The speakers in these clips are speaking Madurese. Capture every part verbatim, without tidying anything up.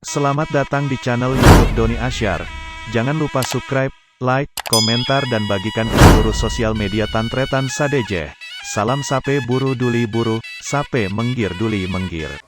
Selamat datang di channel YouTube Doni Asyar. Jangan lupa subscribe, like, komentar, dan bagikan ke seluruh sosial media tan-tarètan sadhâjâ. Salam sapè buru duli buru, sapè mèngghir duli mèngghir.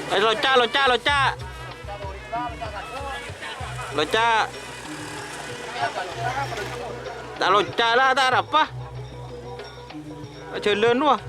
Eh, lonca', lonca', lonca'. Lonca'. Ta' lonca' la, ta' arapa. Ajhâlân, wah.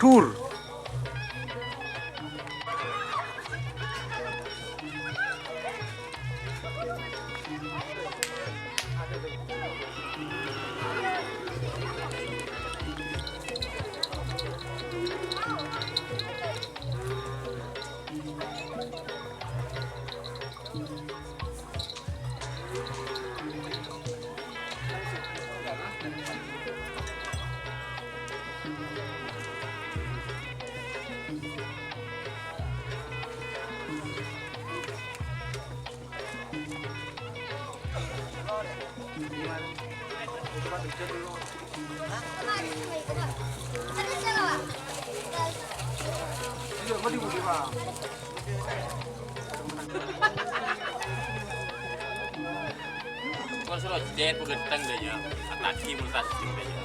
Dur. Kok suruh cek, ghântèng dâ' iyâ. Atagi mun tasjing dâ' iyâ.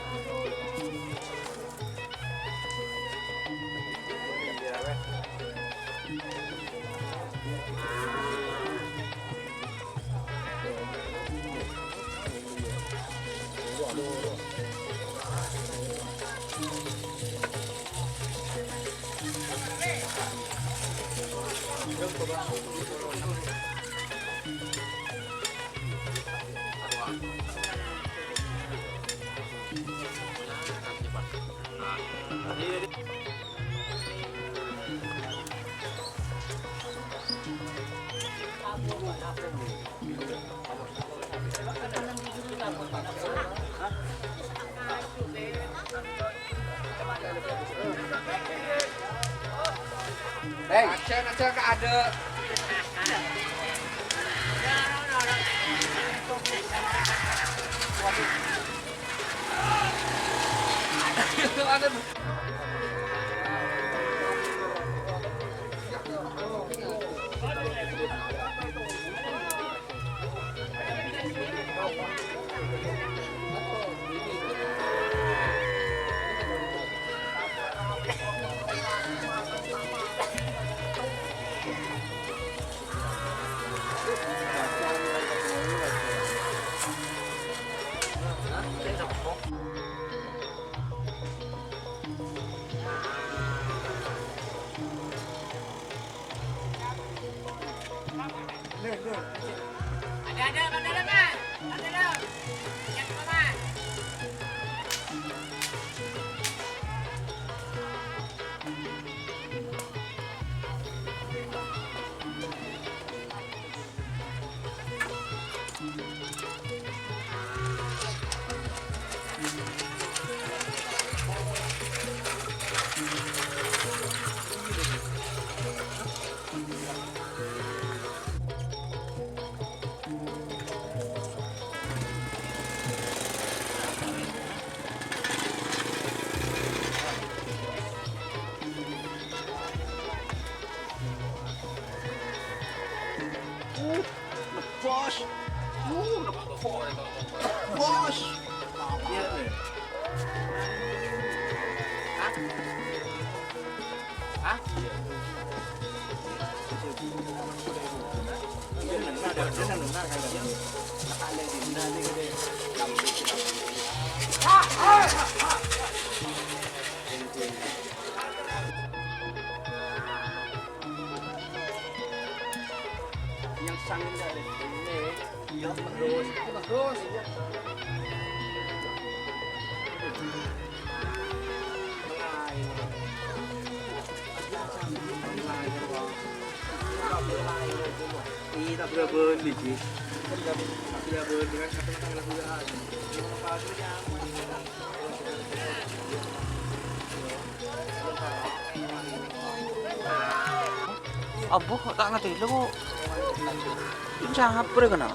Hei, aja, aja, Kak, ada. Bos. Bos. Iya, iya. Hah? Hah? Yang sangin dari ini. Iya, terus. Terus. Iya, tak berapa beli, Ji. Tak berapa beli, kan, satu orang lagu ya. Apa, kok tak ngerti lu, kok. Ini siapa ya, kenal?